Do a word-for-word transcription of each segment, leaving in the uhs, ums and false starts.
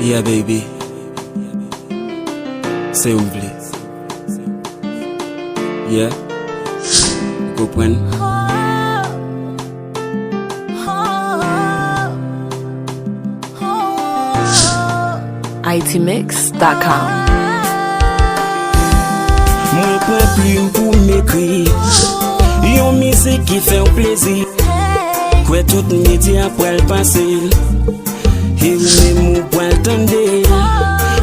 Yeah, baby. Se ou vle. Yeah. Ou konprann? I T mix dot com. Mwen pran plim pou m ekri yon mizik ki fè w plezi. Kwè tout medya pral pase l. E ou menm ou pral tande l.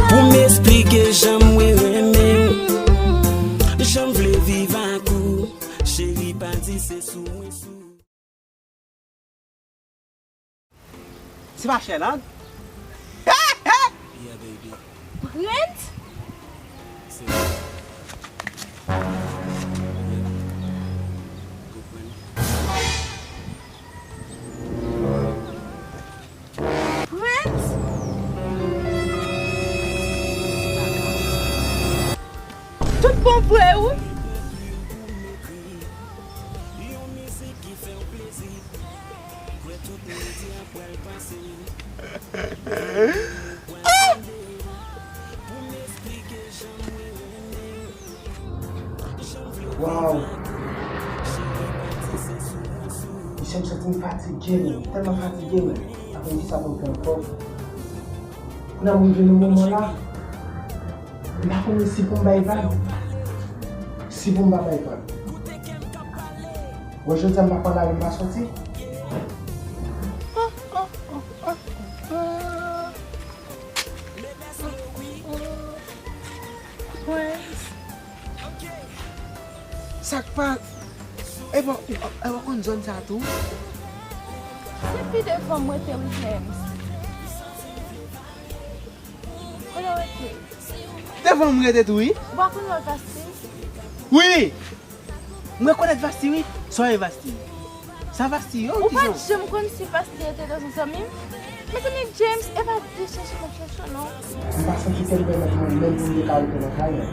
Pou m esplike jan mwen renmen w. Jan m vle viv ak ou. Cheri pa di se sou mwen sou. Se pa Sherland? Yeah, baby. Prince? Se mwen. Yeah. Ou konprann? Prince? Tout bon vre, wi. Waw! Mesye, m santi m fatige, men. M tèlman fatige, men. Apre m di sa pou m fè ankò. Kounye a m rive nan moman la, m pa konnen si pou m bay vag, si pou m pa bay vag. Bon, jodi a m pa pran lari, m pa soti. Prince. Sa k pa. E bon, e w konn zòn sa tou? Se pi devan mwen te wi, James. Kote w rete? Devan mwen rete tou, wi. Ou pa konn wè Vasti? Wi! Mwen rekonèt Vasti, wi. Sa w ye, Vasti? Sa Vasti, yo, ou pa t janm konn si Vasti rete nan zanmi m? Mezanmi, James, e pa de chèche m ap chèche w, non. M pa santi kè m pèmèt mwen menm pou m te ka rete nan kay la.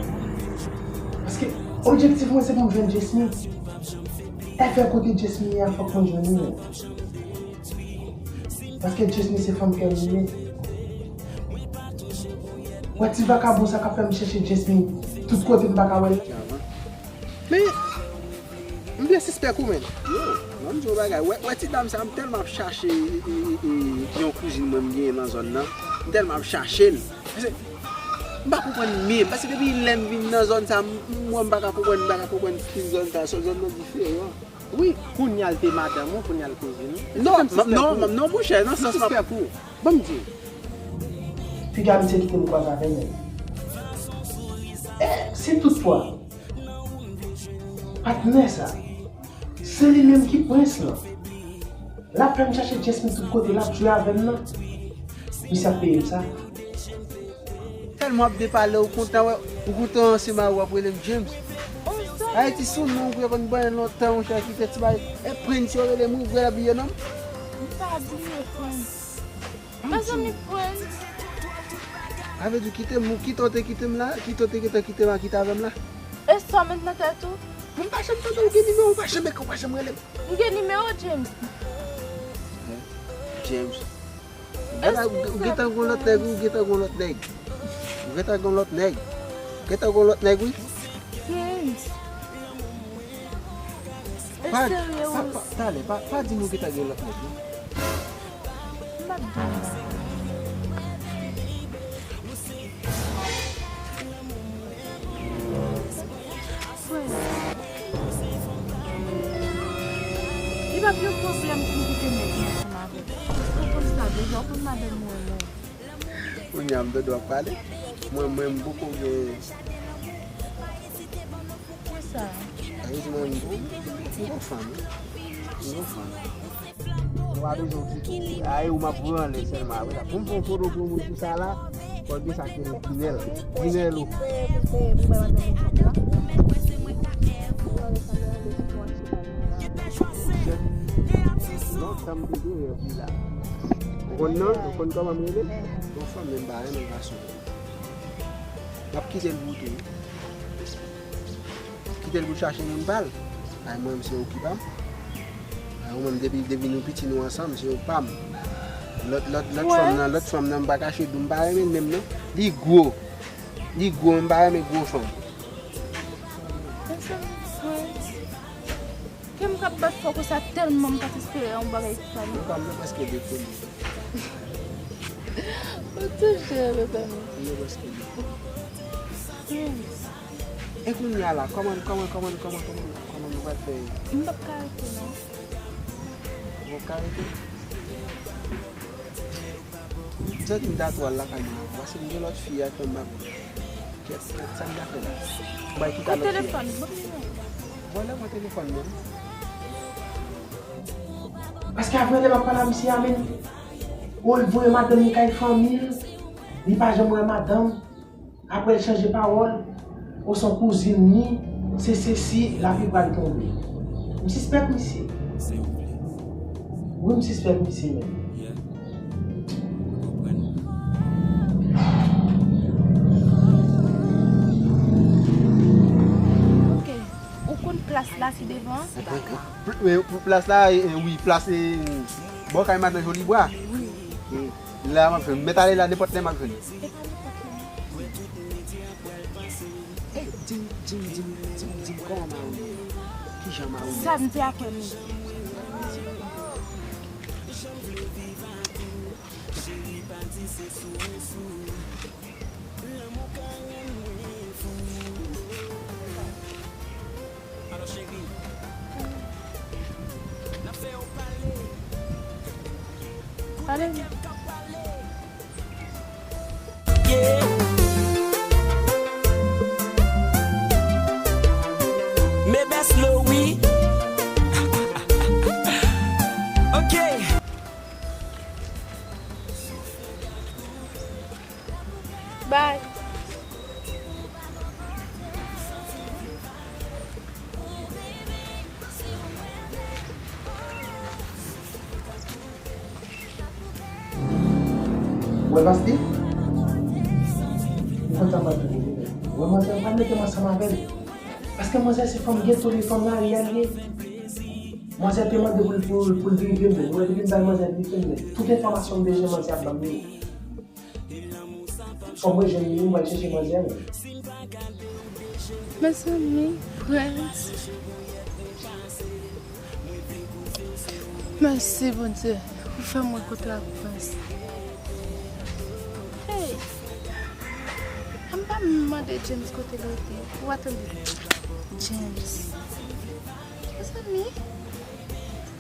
Paske objektif mwen se pou m jwenn Jesmy. Èvè kote Jesmy ye a, fòk mwen jwenn li. Paske Jesmy se fanm kè m li ye. Wè ti vakabon sa k ap fè m chèche Jesmy tout kote m pa ka wè l. Men, m vle sispèk ou, men. Yo, ban m di w yon bagay. Wè, wè ti dam sa, m tèlman ap chache, e, e, e, e, yon kouzin mwen m genyen nan zòn nan. M tèlman ap chache l. Paske m pa konprann menm. Paske depi lè m vin nan zòn sa, m, m wè m pa ka konprann, m pa ka konprann stil zòn sa. Zòn nan diferan. Wi, kounye a l te madanm ou, kounye a l kouzin ou. Non, non, non, monchè, nan sans m ap. Ban m di w. Piga misye kite m kwaze avè l. E si toutfwa patnè sa, se li menm ki prens lan, l ap fè m chache Jesmy tout kote, l ap jwe avè m nan, misye ap peye m sa. Tèlman w ap depale, ou kontan wè, ou kontan ansanm ak ou ap rele m James. Ayiti sou non, ou konn byen lontan, monchè, ki fè ti bagay. E Prince yo rele m, ou vre la bliye non m? M pa bliye Prince. Mezanmi Prince. A vle di kite m, ou kite w te kite m la, kite w te gentan kite m a kite avè m la. E sa w met nan tèt ou? M pa janm tande w gen nimewo, ou pa janm, ou pa janm rele m. M gen nimewo James. James. Gade, ou gentan gon lòt nèg, ou gentan gon lòt nèg. Ou gentan gon lòt nèg. Ou gentan gon lòt nèg, wi. James. Pa, pa, pa, talè, pa, pa di m ou gentan gen lòt nèg, non. M ap di w. Frè, li p ap yon pwoblèm pou m kite nèg mwen ansanm avè l. Paske w konn sa deja, w konn madanm mwen renmen w. Kounye a m tande w ap pale. Mwen menm, m poko gen. Kisa? Sa vle di mwen, m gon, m gon fanm, wi. M gon fanm. Nou pa bezwen w ditou. A, e ou m ap voye anlè sèlman apre sa. Pou m fè yon foto pou moun pou sa la, fò l gen sa k rele Pinèl. Pinèlo. Lontan m te gen rèv li la. Ou konn non l? Ou konn kòman m rele l? Yon fanm menm pa renmen gason. M ap kite l pou ou tou, wi. Kite l pou l chache moun pa l. Ay mwen menm se ou ki pa m. Ay ou menm depi, depi nou piti nou ansanm, se ou pa m. Lòt, lòt, lòt fanm nan, lòt fanm nan, m pa kache di w, m pa renmen l menm non. Li gwo. Li gwo, m pa renmen gwo fanm. Kè m k ap bat fò konsa tèlman m pa t espere yon bagay konsa non. Mwen pa m nan prèske deprime. Ou toujou rete m. Mwen prèske deprime. E kounye a la, kòman, kòman, kòman, kòman, kòman, kòman nou pral fè? M p ap ka rete non. Ou p ap ka rete? Jodi m ta tou al lakay mwen ankò, paske m gen lòt fi a ke m pa konn. Kèt, kèt, sa m ta fè la? Bay kite lòt fi a. Telefòn, ban m nimewo. Vòlè mwen telefòn mwen. Paske apre lè m ap pale a misye a menm, o l voye madanm li kay fanmi l, li pa janm wè madanm. Apre l chanje pawòl, o se yon kouzin li, se sesi, lavi pral tonbe. M sispèk misye. Wi, m sispèk misye menm. Ok. Ou konn plas la ki devan an? Pl-, e, pou plas la, e, e, wi, plas, e, bò kay madan Jolibwa. Wi. E, la m ap jwenn. Mèt ale la nenpòt lè m ap jwenn. Di m, di m, di m, di m, di m, kòman Marilyn ye? Kijan Marilyn ye? Sa m di apre m. Pale m. Yeah. Mebes Lowi. Ok. Bye. Ou wè Bastille? Ou konn sa m ap di pou li menm. Ou wè manzè, pa mete m ansanm avè l. Paske manzè se fanm geto li, fanm lari a l ye. Manzè te mande pou l, pou l, pou l vin vin mwen. Ou wè depi m bay manzè vin vin mwen. Tout enfòmasyon m bezwen manzè ap ban m li. Fò mwen jwenn li, mwen al chèche manzè mwen. Mezanmi, Prince. Mèsi, Bondye, ou fè m wè kote a, Prince. Hey! An m pa mande James kote l rete. Ou pa tande? James. Mezanmi,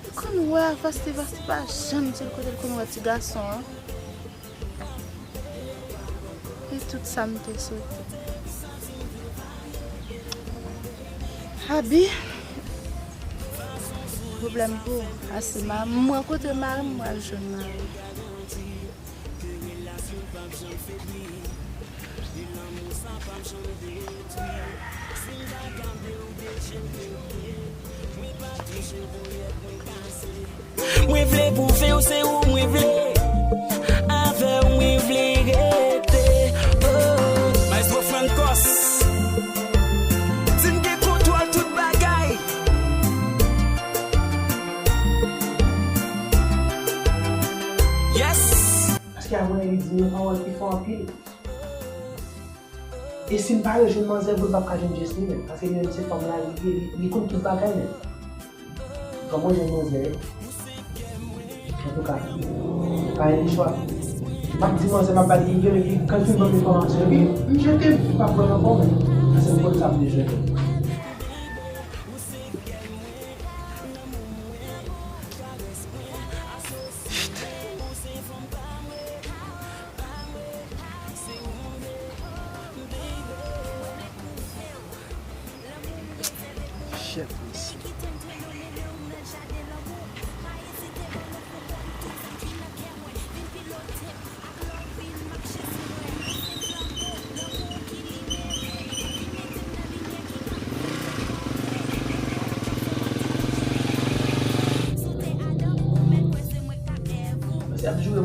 li konn wè a Vasti, Vasti pa janm di l kote l konn wè ti gason an. E tout sa m te swete. Abi, pwoblèm pou ou. Ase ma-, mwen kote mari m, mwen al jwenn mari m. Mwen vle pwouve w se ou mwen vle. Avè w mwen vle rete. Oh. Maestro Francos. Di m gen kontwòl tout bagay. Yes. Paske avè w li di yon pawòl ki fò anpil. E si m pa rejwenn manzè, m p ap ka jwenn Jesline menm, paske li menm se fanm lari li ye, li, li konn tout bagay menm. Fò mwen jwenn manzè. Antouka, pa gen chwa. M ap di manzè m ap ba li nouvèl, epi kan l fin ban m enfòmasyon, epi m jete, m p ap wè l ankò menm. Paske m konn sa m bezwen fè. Chèf mesye.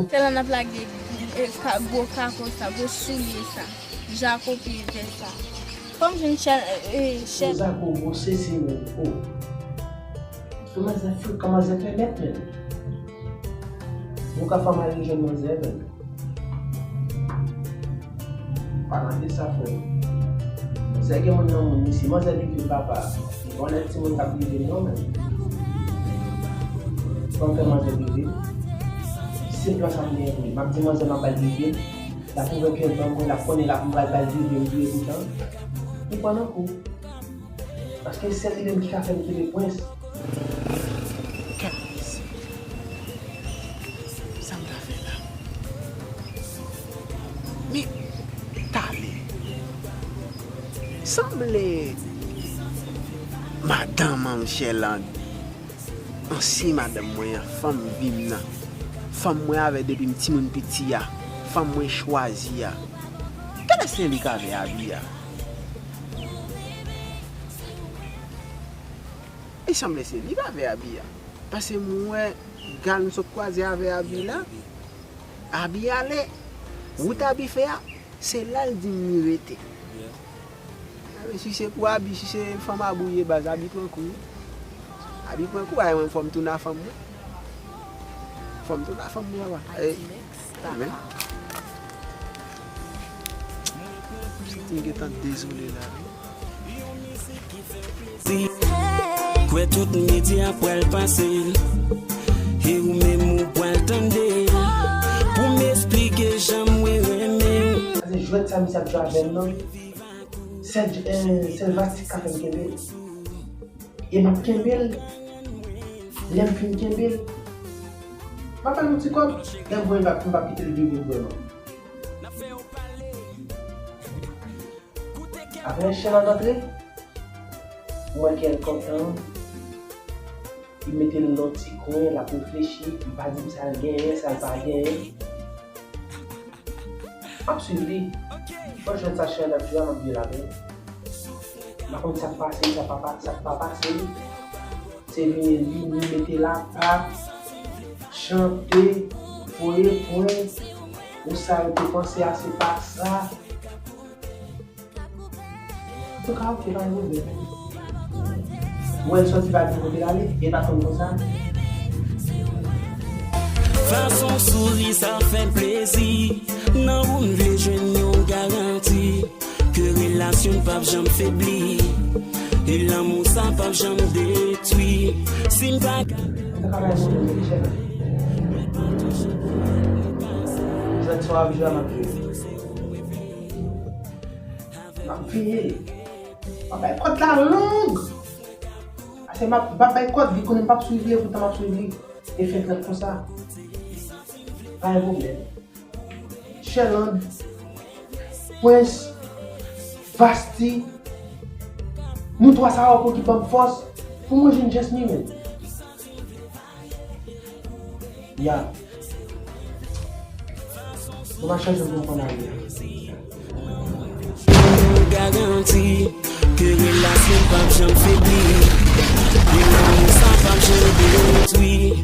Tèlè n ap lage, e, ka-, gwo kako sa, gwo soulye sa. Jako pi vè sa. Fò m jwenn chèn, e, chèn. Jako gwo sesi menm, o. Manzè frekan, manzè pèmèt menm. Ou ka fè m al rejwenn manzè, menm. Pa nan de sa, frè. Manzè gen moun nan moun li, si manzè li vin papa, li pa lèt timoun k ap rive non, menm. Ban m fè manzè rive. Se plan sa m genyen pou li. M ap di manzè m ap ba l rive. L ap ouvè kè l ban mwen, l ap konnen l ap m pral ba l rive, m rive poutan. Li pran nan kou. Paske sèl li menm ki ka fè m kenbe pwens. Gad mesye. Sa m ta fè la? Men, talè. Sanble madanm an, Chèlande. Ansyen madanm mwen an, fanm vi m nan. Fanm mwen avè depi m timoun piti a. Fanm mwen chwazi a. Talè se li k avè Abi a. Li sanble se li k avè Abi a. Paske m wè Gal m sot kwaze avè Abi la. Abi ale. Wout Abi fè a, se la l di m li rete. Abi, si se pou Abi, si se fanm Abi w ye baz, Abi pran kou wi. Abi pran kou, ay mwen fò m tounen a fanm mwen. Fò m tounen a fanm mwen, papa. Ey, men. M gentan dezole la wi. Kwè tout medya pral pase l. E ou menm ou pral tande l. Pou m esplike jan mwen renmen l. Sa se jwèt sa misye ap jwe avè m nan. Sèl, eh, sèl Vastik ka fè m kenbe l. E m ap kenbe l. Lè m fin kenbe l, m ap fè l yon ti kòb. Lè m voye l bak, m p ap kite l viv vrèman. Apre Chèlande antre, m wè ke l kontan. Li mete l nan ti kwen, l ap reflechi, li pa di m sa l genyen, sa l pa genyen. M ap swiv li. Bon, jwenn sa Chèlande ap jwe a, m ap jwe l avè l. M pa konn sa k pase, sa pa, sa k pa pase. Se vini li, li mete lapat, chante, voye pwen. Ou sa yo te panse a, se pa sa. Antouka, ok, pa gen pwoblèm. Mwen soti pa gen kote l ale, e pa konn konsa. Fason w souri sa fè plezi. Nan ou m vle jwenn yon garanti ke relasyon n p ap janm febli. E lanmou sa p ap janm detwi. Si n pa ka. Antouka, pa gen pwoblèm, Michel. Zòt swa ap jwe a, m ap jwe. M ap veye. M ap bay kòd la long. Ase m ap, m ap bay kòd, li konnen m p ap swiv li, e poutan m ap swiv li. E fè trant konsa. Pa gen pwoblèm. Chèlande, Prince, Vasti, nou twa sa yo pou ki ban m fòs pou mwen jwenn Jasmine. Ya. Mwen pa chanje pou m konn ale. Garanti ke relasyon p ap janm febli. E lanmou sa p ap janm detwi.